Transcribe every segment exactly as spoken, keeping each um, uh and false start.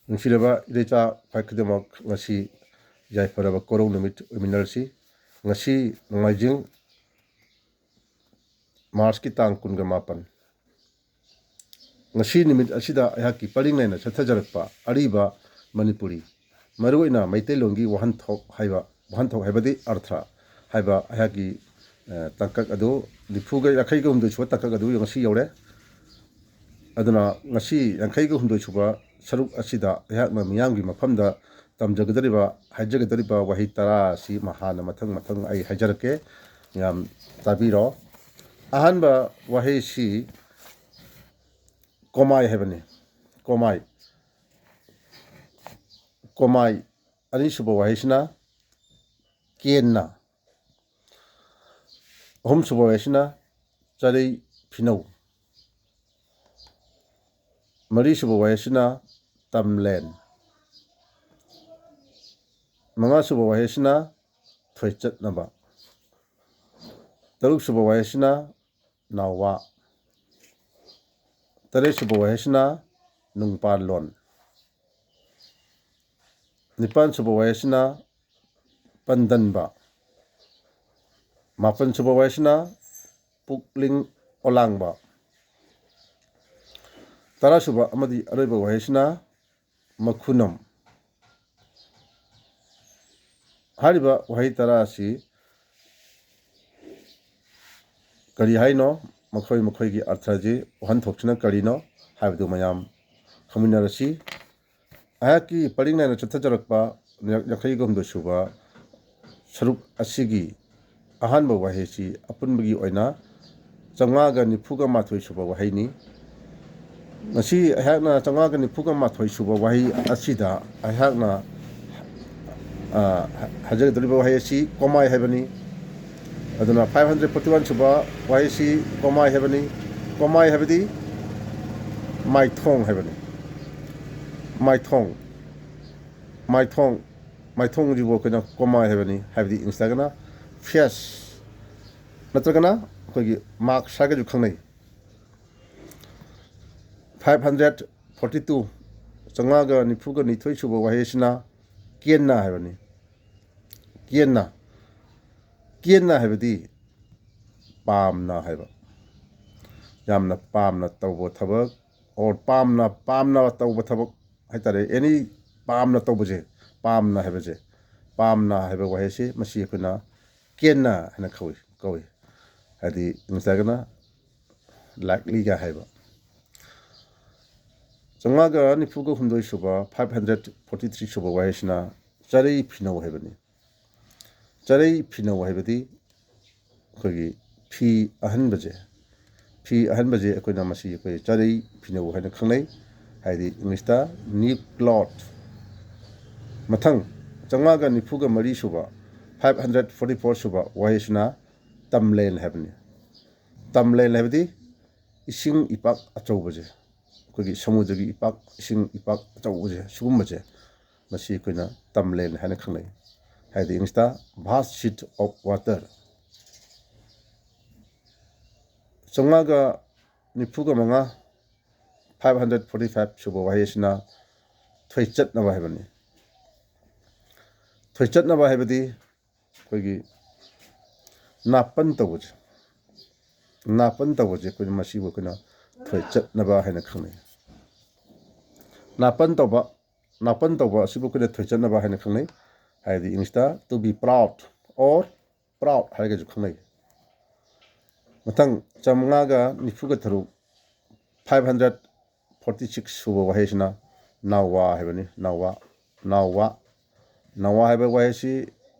ꯅꯨꯡꯁꯤꯔꯕ ꯏꯔꯩꯆꯥ ꯈ꯭ꯋꯥꯏ ꯈꯨꯗꯤꯡꯃꯛ, ꯉꯁꯤ ꯌꯥꯏꯐꯔꯕ ꯀꯣꯔꯧ ꯅꯨꯃꯤꯠ ꯑꯣꯏꯃꯤꯟꯅꯔꯁꯤ꯫ ꯉꯁꯤ ꯅꯣꯡꯃꯥꯏꯖꯤꯡ, ꯃꯥꯔꯆꯀꯤ ꯇꯥꯡ ꯀꯨꯟꯒ ꯃꯥꯄꯟ꯫ ꯉꯁꯤ ꯅꯨꯃꯤꯠ ꯑꯁꯤꯗ ꯑꯩꯍꯥꯛꯀꯤ ꯄꯔꯤꯡ ꯂꯩꯅ ꯆꯠꯊꯖꯔꯛꯄ ꯑꯔꯤꯕ ꯃꯅꯤꯄꯨꯔꯤ, ꯃꯔꯨꯑꯣꯏꯅ ꯃꯩꯇꯩꯂꯣꯟꯒꯤ ꯋꯥꯍꯟꯊꯣꯛ ꯍꯥꯏꯕ, ꯋꯥꯍꯟꯊꯣꯛ ꯍꯥꯏꯕꯗꯤ ꯑꯔꯊ ꯍꯥꯏꯕ ꯑꯩꯍꯥꯛꯀꯤ, ꯑ, ꯇꯥꯡꯀꯛ ꯑꯗꯨ ꯅꯤꯐꯨꯒ, ꯌꯥꯡꯈꯩꯒ ꯍꯨꯝꯗꯣꯏ ꯁꯨꯕ ꯇꯥꯡꯀꯛ ꯑꯗꯨ ꯉꯁꯤ ꯌꯧꯔꯦ꯫ ꯑꯗꯨꯅ ꯉꯁꯤ ꯌꯥꯡꯈꯩꯒ ꯍꯨꯝꯗꯣꯏ ꯁꯨꯕ ꯁꯔꯨꯛ ꯑꯁꯤꯗ ꯑꯩꯍꯥꯛꯅ ꯃꯤꯌꯥꯝꯒꯤ ꯃꯐꯝꯗ ꯇꯝꯖꯒꯗꯧꯔꯤꯕ, ꯍꯥꯏꯖꯒꯗꯧꯔꯤꯕ ꯋꯥꯍꯩ ꯇꯔꯥ ꯑꯁꯤ ꯃꯍꯥꯛꯅ ꯃꯊꯪ ꯃꯊꯪ ꯑꯩ ꯍꯥꯏꯖꯔꯛꯀꯦ꯫ ꯃꯌꯥꯝ ꯇꯥꯕꯤꯔꯣ꯫ ꯑꯍꯥꯟꯕ ꯋꯥꯍꯩꯁꯤ ꯀꯣꯃꯥꯏ ꯍꯥꯏꯕꯅꯤ꯫ ꯀꯣꯃꯥꯏ꯫ ꯀꯣꯃꯥꯏ꯫ ꯑꯅꯤꯁꯨꯕ ꯋꯥꯍꯩꯁꯤꯅ ꯀꯦꯟꯅ꯫ ꯑꯍꯨꯝꯁꯨꯕ ꯋꯥꯍꯩꯁꯤꯅ ꯆꯔꯩ ꯐꯤꯅꯧ꯫ ꯃꯔꯤꯁꯨꯕ ꯋꯥꯍꯩꯁꯤꯅ ꯇꯝꯂꯦꯟ꯫ ꯃꯉꯥꯁꯨꯕ ꯋꯥꯍꯩꯁꯤꯅ ꯊꯣꯏꯆꯠꯅꯕ꯫ ꯇꯔꯨꯛꯁꯨꯕ ꯋꯥꯍꯩꯁꯤꯅ ꯅꯥꯎꯋꯥ꯫ ꯇꯔꯦꯠꯁꯨꯕ ꯋꯥꯍꯩꯁꯤꯅ ꯅꯨꯡꯄꯥꯜꯂꯣꯟ꯫ ꯅꯤꯄꯥꯟꯁꯨꯕ ꯋꯥꯍꯩꯁꯤꯅ ꯄꯟꯗꯟꯕ꯫ ꯃꯥꯄꯟꯁꯨꯕ ꯋꯥꯍꯩꯁꯤꯅ ꯄꯨꯛꯂꯤꯡ ꯑꯣꯂꯥꯡꯕ꯫ ꯇꯔꯥꯁꯨꯕ ꯑꯃꯗꯤ ꯑꯔꯣꯏꯕ ꯋꯥꯍꯩꯁꯤꯅ ꯃꯈꯨꯅꯝ꯫ ꯍꯥꯏꯔꯤꯕ ꯋꯥꯍꯩ ꯇꯔꯥ ꯑꯁꯤ ꯀꯔꯤ ꯍꯥꯏꯅꯣ, ꯃꯈꯣꯏ ꯃꯈꯣꯏꯒꯤ ꯑꯔꯊꯁꯤ, ꯋꯥꯍꯟꯊꯣꯛꯁꯤꯅ ꯀꯔꯤꯅꯣ ꯍꯥꯏꯕꯗꯨ ꯃꯌꯥꯝ ꯈꯪꯃꯤꯟꯅꯔꯁꯤ꯫ ꯑꯩꯍꯥꯛꯀꯤ ꯄꯔꯤꯡ ꯅꯥꯏꯅ ꯆꯠꯊꯖꯔꯛꯄ ꯌꯥꯡꯈꯩꯒ ꯍꯨꯝꯗꯣꯏ ꯁꯨꯕ ꯁꯔꯨꯛ ꯑꯁꯤꯒꯤ ꯑꯍꯥꯟꯕ ꯋꯥꯍꯩꯁꯤ ꯑꯄꯨꯟꯕꯒꯤ ꯑꯣꯏꯅ ꯆꯥꯝꯃꯉꯥꯒ ꯅꯤꯐꯨꯒ ꯃꯥꯊꯣꯏ ꯁꯨꯕ ꯋꯥꯍꯩꯅꯤ꯫ ꯉꯁꯤ ꯑꯩꯍꯥꯛꯅ ꯆꯥꯝꯃꯉꯥꯒ ꯅꯤꯐꯨꯒ ꯃꯥꯊꯣꯏ ꯁꯨꯕ ꯋꯥꯍꯩ ꯑꯁꯤꯗ ꯑꯩꯍꯥꯛꯅ, ꯑ, ꯍꯥꯏꯖꯒꯗꯧꯔꯤꯕ ꯋꯥꯍꯩ ꯑꯁꯤ ꯀꯣꯃꯥꯏ ꯍꯥꯏꯕꯅꯤ꯫ ꯑꯗꯨꯅ five hundred forty one ꯁꯨꯕ ꯋꯥꯍꯩꯁꯤ ꯀꯣꯃꯥꯏ ꯍꯥꯏꯕꯅꯤ꯫ ꯀꯣꯃꯥꯏ ꯍꯥꯏꯕꯗꯤ ꯃꯥꯏꯊꯣꯡ ꯍꯥꯏꯕꯅꯤ꯫ ꯃꯥꯏꯊꯣꯡ꯫ ꯃꯥꯏꯊꯣꯡ꯫ ꯃꯥꯏꯊꯣꯡꯁꯤꯕꯨ ꯑꯩꯈꯣꯏꯅ ꯀꯣꯃꯥꯏ ꯍꯥꯏꯕꯅꯤ, ꯍꯥꯏꯕꯗꯤ ꯏꯪꯂꯤꯁꯇꯒꯅ face ꯅꯠꯇ꯭ꯔꯒꯅ ꯑꯩꯈꯣꯏꯒꯤ ꯃꯥꯛꯁ ꯍꯥꯏꯔꯒꯁꯨ ꯈꯪꯅꯩ꯫ Five hundred forty two ꯆꯥꯝꯃꯉꯥꯒ ꯅꯤꯐꯨꯒ ꯅꯤꯊꯣꯏ ꯁꯨꯕ ꯋꯥꯍꯩ ꯑꯁꯤꯅ ꯀꯦꯟꯅ ꯍꯥꯏꯕꯅꯤ꯫ ꯀꯦꯟꯅ, ꯀꯦꯟꯅ ꯍꯥꯏꯕꯗꯤ ꯄꯥꯝꯅ ꯍꯥꯏꯕ, ꯌꯥꯝꯅ ꯄꯥꯝꯅ ꯇꯧꯕ ꯊꯕꯛ, or ꯄꯥꯝꯅ, ꯄꯥꯝꯅ ꯇꯧꯕ ꯊꯕꯛ ꯍꯥꯏꯇꯥꯔꯦ꯫ Any ꯄꯥꯝꯅ ꯇꯧꯕꯁꯦ, ꯄꯥꯝꯅ ꯍꯥꯏꯕꯁꯦ, ꯄꯥꯝꯅ ꯍꯥꯏꯕ ꯋꯥꯍꯩꯁꯤ ꯃꯁꯤ ꯑꯩꯈꯣꯏꯅ ꯀꯦꯟꯅ ꯍꯥꯏꯅ ꯀꯧꯏ, ꯀꯧꯏ꯫ ꯍꯥꯏꯗꯤ ꯏꯪꯂꯤꯁꯇꯒꯅ ꯂꯥꯏꯛꯂꯤꯒ ꯍꯥꯏꯕ꯫ ꯆꯥꯝꯃꯉꯥꯒ ꯅꯤꯐꯨꯒ ꯍꯨꯝꯗꯣꯏ ꯁꯨꯕ, five hundred forty three ꯁꯨꯕ ꯋꯥꯍꯩꯁꯤꯅ ꯆꯔꯩ ꯐꯤꯅꯧ ꯍꯥꯏꯕꯅꯤ꯫ ꯆꯔꯩ ꯐꯤꯅꯧ ꯍꯥꯏꯕꯗꯤ ꯑꯩꯈꯣꯏꯒꯤ ꯐꯤ ꯑꯍꯟꯕꯁꯦ, ꯐꯤ ꯑꯍꯟꯕꯁꯦ ꯑꯩꯈꯣꯏꯅ ꯃꯁꯤ ꯑꯩꯈꯣꯏ ꯆꯔꯩ ꯐꯤꯅꯧ ꯍꯥꯏꯅ ꯈꯪꯅꯩ, ꯍꯥꯏꯗꯤ ꯏꯪꯂꯤꯁꯇ new cloth꯫ ꯃꯊꯪ, ꯆꯥꯝꯃꯉꯥꯒ ꯅꯤꯐꯨꯒ ꯃꯔꯤ ꯁꯨꯕ, five hundred forty four ꯁꯨꯕ ꯋꯥꯍꯩꯁꯤꯅ ꯇꯝꯂꯦꯟ ꯍꯥꯏꯕꯅꯤ꯫ ꯇꯝꯂꯦꯟ ꯍꯥꯏꯕꯗꯤ ꯏꯁꯤꯡ ꯏꯄꯥꯛ ꯑꯆꯧꯕꯁꯦ, ꯑꯩꯈꯣꯏꯒꯤ ꯁꯃꯨꯗ꯭ꯔꯒꯤ ꯏꯄꯥꯛ, ꯏꯁꯤꯡ ꯏꯄꯥꯛ ꯑꯆꯧꯕꯁꯦ, ꯁꯤꯒꯨꯝꯕꯁꯦ, ꯃꯁꯤ ꯑꯩꯈꯣꯏꯅ ꯇꯝꯂꯦꯟ ꯍꯥꯏꯅ ꯈꯪꯅꯩ, ꯍꯥꯏꯗꯤ ꯏꯪꯂꯤꯁꯇ vast sheet of water꯫ ꯆꯥꯝꯃꯉꯥꯒ ꯅꯤꯐꯨꯒ ꯃꯉꯥ, five hundred forty five ꯁꯨꯕ ꯋꯥꯍꯩ ꯑꯁꯤꯅ ꯊꯣꯏꯆꯠꯅꯕ ꯍꯥꯏꯕꯅꯤ꯫ ꯊꯣꯏꯆꯠꯅꯕ ꯍꯥꯏꯕꯗꯤ ꯑꯩꯈꯣꯏꯒꯤ ꯅꯥꯄꯟ ꯇꯧꯕꯁꯦ, ꯅꯥꯄꯟ ꯇꯧꯕꯁꯦ ꯑꯩꯈꯣꯏꯅ, ꯃꯁꯤꯕꯨ ꯑꯩꯈꯣꯏꯅ ꯊꯣꯏꯆꯠꯅꯕ ꯍꯥꯏꯅ ꯈꯪꯅꯩ꯫ ꯅꯥꯄꯟ ꯇꯧꯕ, ꯅꯥꯄꯟ ꯇꯧꯕ ꯑꯁꯤꯕꯨ ꯑꯩꯈꯣꯏꯅ ꯊꯣꯏꯆꯠꯅꯕ ꯍꯥꯏꯅ ꯈꯪꯅꯩ, ꯍꯥꯏꯗꯤ ꯏꯪꯂꯤꯁꯇ to be proud or proud ꯍꯥꯏꯔꯒꯁꯨ ꯈꯪꯅꯩ꯫ ꯃꯊꯪ, ꯆꯥꯝꯃꯉꯥꯒ ꯅꯤꯐꯨꯒ ꯇꯔꯨꯛ, five hundred forty six ꯁꯨꯕ ꯋꯥꯍꯩꯁꯤꯅ ꯅꯥꯋꯥ ꯍꯥꯏꯕꯅꯤ꯫ ꯅꯥꯋꯥ, ꯅꯥꯋꯥ, ꯅꯥꯋꯥ ꯍꯥꯏꯕ ꯋꯥꯍꯩꯁꯤ,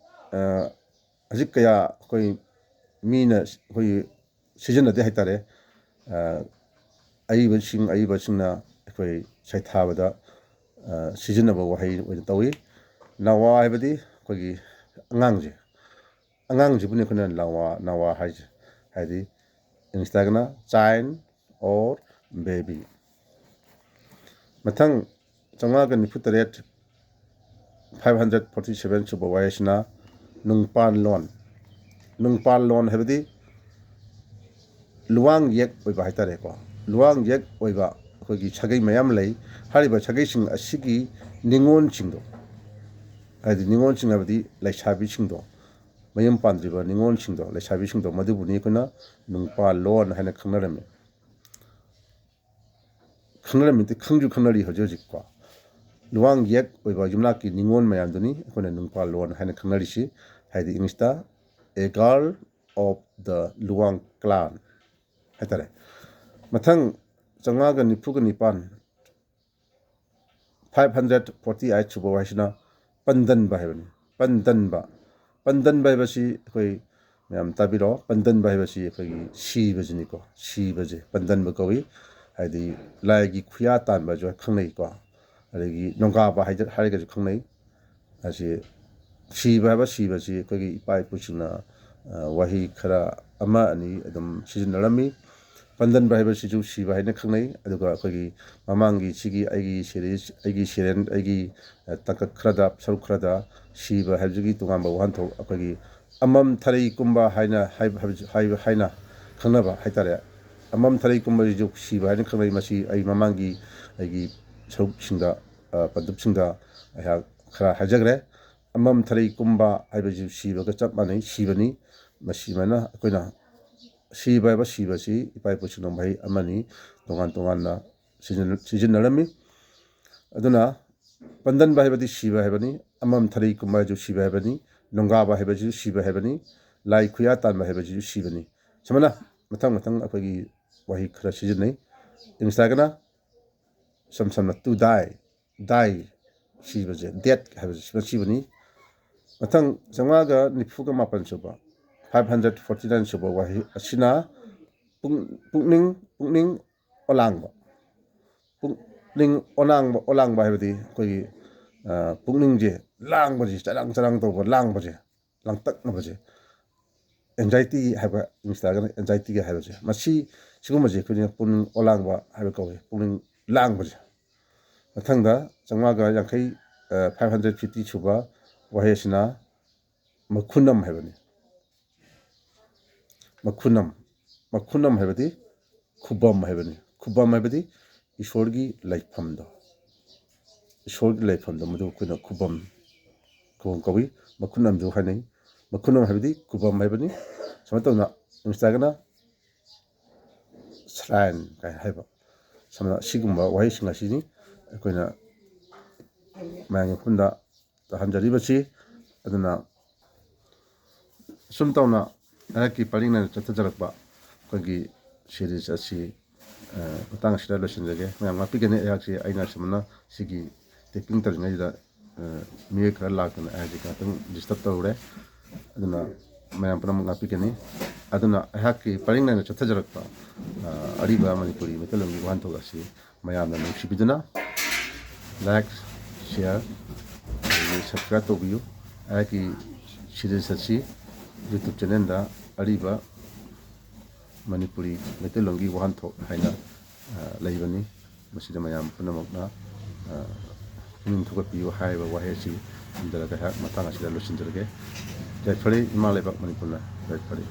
ꯑ, ꯍꯧꯖꯤꯛ ꯀꯌꯥ ꯑꯩꯈꯣꯏ ꯃꯤꯅ ꯑꯩꯈꯣꯏ ꯁꯤꯖꯤꯟꯅꯗꯦ ꯍꯥꯏꯇꯥꯔꯦ꯫ ꯑ, ꯑꯏꯕꯁꯤꯡ, ꯑꯏꯕꯁꯤꯡꯅ ꯑꯩꯈꯣꯏ ꯁꯩꯊꯥꯕꯗ, ꯑ, ꯁꯤꯖꯤꯟꯅꯕ ꯋꯥꯍꯩ ꯑꯣꯏꯅ ꯇꯧꯏ꯫ ꯅꯥꯋꯥ ꯍꯥꯏꯕꯗꯤ ꯑꯩꯈꯣꯏꯒꯤ ꯑꯉꯥꯡꯁꯦ, ꯑꯉꯥꯡꯁꯤꯕꯨꯅꯤ ꯑꯩꯈꯣꯏꯅ ꯅꯥꯋꯥ, ꯅꯥꯋꯥ ꯍꯥꯏꯁꯦ꯫ ꯍꯥꯏꯗꯤ ꯏꯪꯂꯤꯁꯇꯒꯅ child or baby꯫ ꯃꯊꯪ, ꯆꯥꯝꯃꯉꯥꯒ ꯅꯤꯐꯨ ꯇꯔꯦꯠ, five hundred forty seven ꯁꯨꯕ ꯋꯥꯍꯩꯁꯤꯅ ꯅꯨꯡꯄꯥꯟꯂꯣꯟ꯫ ꯅꯨꯡꯄꯥꯟꯂꯣꯟ ꯍꯥꯏꯕꯗꯤ ꯂꯨꯋꯥꯡ ꯌꯦꯛ ꯑꯣꯏꯕ ꯍꯥꯏꯇꯥꯔꯦꯀꯣ꯫ ꯂꯨꯋꯥꯡ ꯌꯦꯛ ꯑꯣꯏꯕ, ꯑꯩꯈꯣꯏꯒꯤ ꯁꯥꯒꯩ ꯃꯌꯥꯝ ꯂꯩ꯫ ꯍꯥꯏꯔꯤꯕ ꯁꯥꯒꯩꯁꯤꯡ ꯑꯁꯤꯒꯤ ꯅꯤꯉꯣꯜꯁꯤꯡꯗꯣ, ꯍꯥꯏꯗꯤ ꯅꯤꯉꯣꯜꯁꯤꯡ ꯍꯥꯏꯕꯗꯤ ꯂꯩꯁꯥꯕꯤꯁꯤꯡꯗꯣ, ꯃꯌꯨꯝ ꯄꯥꯟꯗ꯭ꯔꯤꯕ ꯅꯤꯉꯣꯜꯁꯤꯡꯗꯣ, ꯂꯩꯁꯥꯕꯤꯁꯤꯡꯗꯣ, ꯃꯗꯨꯕꯨꯅꯤ ꯑꯩꯈꯣꯏꯅ ꯅꯨꯡꯄꯥꯂꯣꯟ ꯍꯥꯏꯅ ꯈꯪꯅꯔꯝꯃꯤ꯫ ꯈꯪꯅꯔꯝꯃꯤꯗꯤ ꯈꯪꯁꯨ ꯈꯪꯅꯔꯤ ꯍꯧꯖꯤꯛ ꯍꯧꯖꯤꯛꯀꯣ꯫ ꯂꯨꯋꯥꯡ ꯌꯦꯛ ꯑꯣꯏꯕ ꯌꯨꯝꯅꯥꯛꯀꯤ ꯅꯤꯉꯣꯜ ꯃꯌꯥꯝꯗꯨꯅꯤ ꯑꯩꯈꯣꯏꯅ ꯅꯨꯡꯄꯥꯂꯣꯟ ꯍꯥꯏꯅ ꯈꯪꯅꯔꯤꯁꯤ꯫ ꯍꯥꯏꯗꯤ English ꯇ "A girl of the Luwang clan" ꯍꯥꯏꯇꯥꯔꯦ꯫ ꯃꯊꯪ ꯆꯥꯝꯃꯉꯥꯒ ꯅꯤꯐꯨꯒ ꯅꯤꯄꯥꯟ, five hundred forty eight ꯁꯨꯕ ꯋꯥꯍꯩꯁꯤꯅ ꯄꯟꯗꯟꯕ ꯍꯥꯏꯕꯅꯤ꯫ ꯄꯟꯗꯟꯕ, ꯄꯟꯗꯟꯕ ꯍꯥꯏꯕꯁꯤ ꯑꯩꯈꯣꯏ ꯃꯌꯥꯝ ꯇꯥꯕꯤꯔꯣ꯫ ꯄꯟꯗꯟꯕ ꯍꯥꯏꯕꯁꯤ ꯑꯩꯈꯣꯏꯒꯤ ꯁꯤꯕꯁꯤꯅꯤꯀꯣ꯫ ꯁꯤꯕꯁꯦ ꯄꯟꯗꯟꯕ ꯀꯧꯏ꯫ ꯍꯥꯏꯗꯤ ꯂꯥꯏꯒꯤ ꯈꯨꯌꯥ ꯇꯥꯟꯕꯁꯨ ꯈꯪꯅꯩꯀꯣ꯫ ꯑꯗꯒꯤ ꯅꯣꯡꯒꯥꯕ ꯍꯥꯏꯗ-, ꯍꯥꯏꯔꯒꯁꯨ ꯈꯪꯅꯩ꯫ ꯑꯁꯤ ꯁꯤꯕ ꯍꯥꯏꯕ ꯁꯤꯕꯁꯤ ꯑꯩꯈꯣꯏꯒꯤ ꯏꯄꯥ ꯏꯄꯨꯁꯤꯡꯅ, ꯑ, ꯋꯥꯍꯩ ꯈꯔ ꯑꯃ ꯑꯅꯤ ꯑꯗꯨꯝ ꯁꯤꯖꯤꯟꯅꯔꯝꯃꯤ꯫ ꯄꯟꯗꯟꯕ ꯍꯥꯏꯕꯁꯤꯁꯨ ꯁꯤꯕ ꯍꯥꯏꯅ ꯈꯪꯅꯩ꯫ ꯑꯗꯨꯒ ꯑꯩꯈꯣꯏꯒꯤ ꯃꯃꯥꯡꯒꯤ ꯁꯤꯒꯤ ꯑꯩꯒꯤ series, ꯑꯩꯒꯤ serial, ꯑꯩꯒꯤ, ꯑ, ꯇꯥꯡꯀꯛ ꯈꯔꯗ, ꯁꯔꯨꯛ ꯈꯔꯗ ꯁꯤꯕ ꯍꯥꯏꯕꯁꯤꯒꯤ ꯇꯣꯉꯥꯟꯕ ꯋꯥꯍꯟꯊꯣꯛ ꯑꯩꯈꯣꯏꯒꯤ ꯑꯃꯝ ꯊꯔꯩ ꯀꯨꯝꯕ ꯍꯥꯏꯅ ꯍꯥꯏꯕ, ꯍꯥꯏꯕ, ꯍꯥꯏꯕ, ꯍꯥꯏꯅ ꯈꯪꯅꯕ ꯍꯥꯏꯇꯥꯔꯦ꯫ ꯑꯃꯝ ꯊꯔꯩ ꯀꯨꯝꯕꯁꯤꯁꯨ ꯁꯤꯕ ꯍꯥꯏꯅ ꯈꯪꯅꯩ꯫ ꯃꯁꯤ ꯑꯩ ꯃꯃꯥꯡꯒꯤ ꯑꯩꯒꯤ ꯁꯔꯨꯛꯁꯤꯡꯗ, ꯑ, ꯄꯟꯗꯨꯞꯁꯤꯡꯗ ꯑꯩꯍꯥꯛ ꯈꯔ ꯍꯥꯏꯖꯈ꯭ꯔꯦ꯫ ꯑꯃꯝ ꯊꯔꯩ ꯀꯨꯝꯕ ꯍꯥꯏꯕꯁꯤ ꯁꯤꯕꯒ ꯆꯞ ꯃꯥꯟꯅꯩ, ꯁꯤꯕꯅꯤ꯫ ꯃꯁꯤꯃꯥꯏꯅ ꯑꯩꯈꯣꯏꯅ ꯁꯤꯕ ꯍꯥꯏꯕ ꯁꯤꯕꯁꯤ ꯏꯄꯥ ꯏꯄꯨꯁꯤꯡꯅ ꯋꯥꯍꯩ ꯑꯃꯅꯤ ꯇꯣꯉꯥꯟ ꯇꯣꯉꯥꯟꯅ ꯁꯤꯖꯤꯟꯅ-, ꯁꯤꯖꯤꯟꯅꯔꯝꯃꯤ꯫ ꯑꯗꯨꯅ ꯄꯟꯗꯟꯕ ꯍꯥꯏꯕꯗꯤ ꯁꯤꯕ ꯍꯥꯏꯕꯅꯤ, ꯑꯃꯝ ꯊꯔꯩ ꯀꯨꯝꯕ ꯍꯥꯏꯕꯁꯨ ꯁꯤꯕ ꯍꯥꯏꯕꯅꯤ, ꯅꯣꯡꯒꯥꯕ ꯍꯥꯏꯕꯁꯤꯁꯨ ꯁꯤꯕ ꯍꯥꯏꯕꯅꯤ, ꯂꯥꯏ ꯈꯨꯌꯥ ꯇꯥꯟꯕ ꯍꯥꯏꯕꯁꯤꯁꯨ ꯁꯤꯕꯅꯤ꯫ ꯁꯨꯃꯥꯏꯅ ꯃꯊꯪ ꯃꯊꯪ ꯑꯩꯈꯣꯏꯒꯤ ꯋꯥꯍꯩ ꯈꯔ ꯁꯤꯖꯤꯟꯅꯩ꯫ English ꯇꯒꯅ ꯏꯁꯝ ꯁꯝꯅ "to die", die, ꯁꯤꯕꯁꯦ, death ꯍꯥꯏꯕꯁꯦ ꯁꯤꯕ ꯁꯤꯕꯅꯤ꯫ ꯃꯊꯪ ꯆꯥꯝꯃꯉꯥꯒ ꯅꯤꯐꯨꯒ ꯃꯥꯄꯟ ꯁꯨꯕ, five hundred forty nine ꯁꯨꯕ ꯋꯥꯍꯩ ꯑꯁꯤꯅ ꯄꯨꯛ-, ꯄꯨꯛꯅꯤꯡ, ꯄꯨꯛꯅꯤꯡ ꯑꯣꯂꯥꯡꯕ꯫ ꯄꯨꯛꯅꯤꯡ ꯑꯣꯂꯥꯡꯕ, ꯑꯣꯂꯥꯡꯕ ꯍꯥꯏꯕꯗꯤ ꯑꯩꯈꯣꯏꯒꯤ, ꯑ, ꯄꯨꯛꯅꯤꯡꯁꯦ ꯂꯥꯡꯕꯁꯦ, ꯆꯔꯥꯡ ꯆꯔꯥꯡ ꯇꯧꯕ, ꯂꯥꯡꯕꯁꯦ, ꯂꯥꯡꯇꯛꯅꯕꯁꯦ, anxiety ꯍꯥꯏꯕ, English ꯇꯒꯅ anxiety ꯒ ꯍꯥꯏꯕꯁꯦ, ꯃꯁꯤ, ꯁꯤꯒꯨꯝꯕꯁꯦ ꯑꯩꯈꯣꯏꯅ ꯄꯨꯛꯅꯤꯡ ꯑꯣꯂꯥꯡꯕ ꯍꯥꯏꯕ ꯀꯧꯏ, ꯄꯨꯛꯅꯤꯡ ꯂꯥꯡꯕꯁꯦ꯫ ꯃꯊꯪꯗ ꯆꯥꯝꯃꯉꯥꯒ ꯌꯥꯡꯈꯩ, ꯑ, five hundred fifty ꯁꯨꯕ ꯋꯥꯍꯩ ꯑꯁꯤꯅ ꯃꯈꯨꯅꯝ ꯍꯥꯏꯕꯅꯤ꯫ ꯃꯈꯨꯅꯝ, ꯃꯈꯨꯅꯝ ꯍꯥꯏꯕꯗꯤ ꯈꯨꯕꯝ ꯍꯥꯏꯕꯅꯤ꯫ ꯈꯨꯕꯝ ꯍꯥꯏꯕꯗꯤ ꯏꯁꯣꯔꯒꯤ ꯂꯩꯐꯝꯗꯣ, ꯏꯁꯣꯔꯒꯤ ꯂꯩꯐꯝꯗꯣ ꯃꯗꯨ ꯑꯩꯈꯣꯏꯅ ꯈꯨꯕꯝ, ꯈꯨꯕꯝ ꯀꯧꯏ꯫ ꯃꯈꯨꯟ ꯑꯃꯁꯨ ꯍꯥꯏꯅꯩ꯫ ꯃꯈꯨꯟ ꯑꯃ ꯍꯥꯏꯕꯗꯤ ꯈꯨꯕꯝ ꯍꯥꯏꯕꯅꯤ꯫ ꯁꯨꯃꯥꯏꯅ ꯇꯧꯗꯅ ꯏꯪꯂꯤꯁꯇꯒꯅ shrine ꯀꯥꯏꯅ ꯍꯥꯏꯕ꯫ ꯁꯝꯅ ꯑꯁꯤꯒꯨꯝꯕ ꯋꯥꯍꯩꯁꯤꯡ ꯑꯁꯤꯅꯤ ꯑꯩꯈꯣꯏꯅ ꯃꯌꯥꯝꯒꯤ ꯃꯐꯝꯗ ꯇꯥꯍꯟꯖꯔꯤꯕꯁꯤ꯫ ꯑꯗꯨꯅ ꯁꯨꯝ ꯇꯧꯅ ꯑꯩꯍꯥꯛꯀꯤ ꯄꯔꯤꯡ ꯅꯥꯏꯅ ꯆꯠꯊꯖꯔꯛꯄ ꯑꯩꯈꯣꯏꯒꯤ series ꯑꯁꯤ, ꯑ, ꯃꯇꯥꯡ ꯑꯁꯤꯗ ꯂꯣꯏꯁꯤꯟꯖꯒꯦ꯫ ꯃꯌꯥꯝ ꯉꯥꯛꯄꯤꯒꯅꯤ꯫ ꯑꯩꯍꯥꯛꯁꯤ ꯑꯩꯅ ꯁꯨꯃꯥꯏꯅ ꯁꯤꯒꯤ taping ꯇꯧꯔꯤꯉꯩꯁꯤꯗ, ꯑ, ꯃꯤꯑꯣꯏ ꯈꯔ ꯂꯥꯛꯇꯅ ꯑꯩꯍꯥꯛꯁꯤ ꯉꯥꯛꯇꯪ disturb ꯇꯧꯔꯦ꯫ ꯑꯗꯨꯅ ꯃꯌꯥꯝ ꯄꯨꯝꯅꯃꯛ ꯉꯥꯛꯄꯤꯒꯅꯤ꯫ ꯑꯗꯨꯅ ꯑꯩꯍꯥꯛꯀꯤ ꯄꯔꯤꯡ ꯅꯥꯏꯅ ꯆꯠꯊꯖꯔꯛꯄ, ꯑ, ꯑꯔꯤꯕ ꯃꯅꯤꯄꯨꯔꯤ ꯃꯩꯇꯩꯂꯣꯟꯒꯤ ꯋꯥꯍꯟꯊꯣꯛ ꯑꯁꯤ ꯃꯌꯥꯝꯅ ꯅꯨꯡꯁꯤꯕꯤꯗꯨꯅ like, share, ꯑꯗꯒꯤ subscribe ꯇꯧꯕꯤꯌꯨ꯫ ꯑꯩꯍꯥꯛꯀꯤ series ꯑꯁꯤ YouTube channelꯗ ꯑꯔꯤꯕ ꯃꯅꯤꯄꯨꯔꯤ ꯃꯩꯇꯩꯂꯣꯟꯒꯤ ꯋꯥꯍꯟꯊꯣꯛ ꯍꯥꯏꯅ, ꯑ, ꯂꯩꯕꯅꯤ꯫ ꯃꯁꯤꯗ ꯃꯌꯥꯝ ꯄꯨꯝꯅꯃꯛꯅ, ꯑ, ꯄꯨꯛꯅꯤꯡ ꯊꯧꯒꯠꯄꯤꯌꯨ ꯍꯥꯏꯔꯤꯕ ꯋꯥꯍꯩ ꯑꯁꯤ ꯊꯝꯖꯔꯒ ꯑꯩꯍꯥꯛ ꯃꯇꯥꯡ ꯑꯁꯤꯗ ꯂꯣꯏꯁꯤꯟꯖꯔꯒꯦ꯫ ꯌꯥꯏꯐꯔꯦ ꯏꯃꯥ ꯂꯩꯕꯥꯛ ꯃꯅꯤꯄꯨꯔꯅ, ꯌꯥꯏꯐꯔꯦ꯫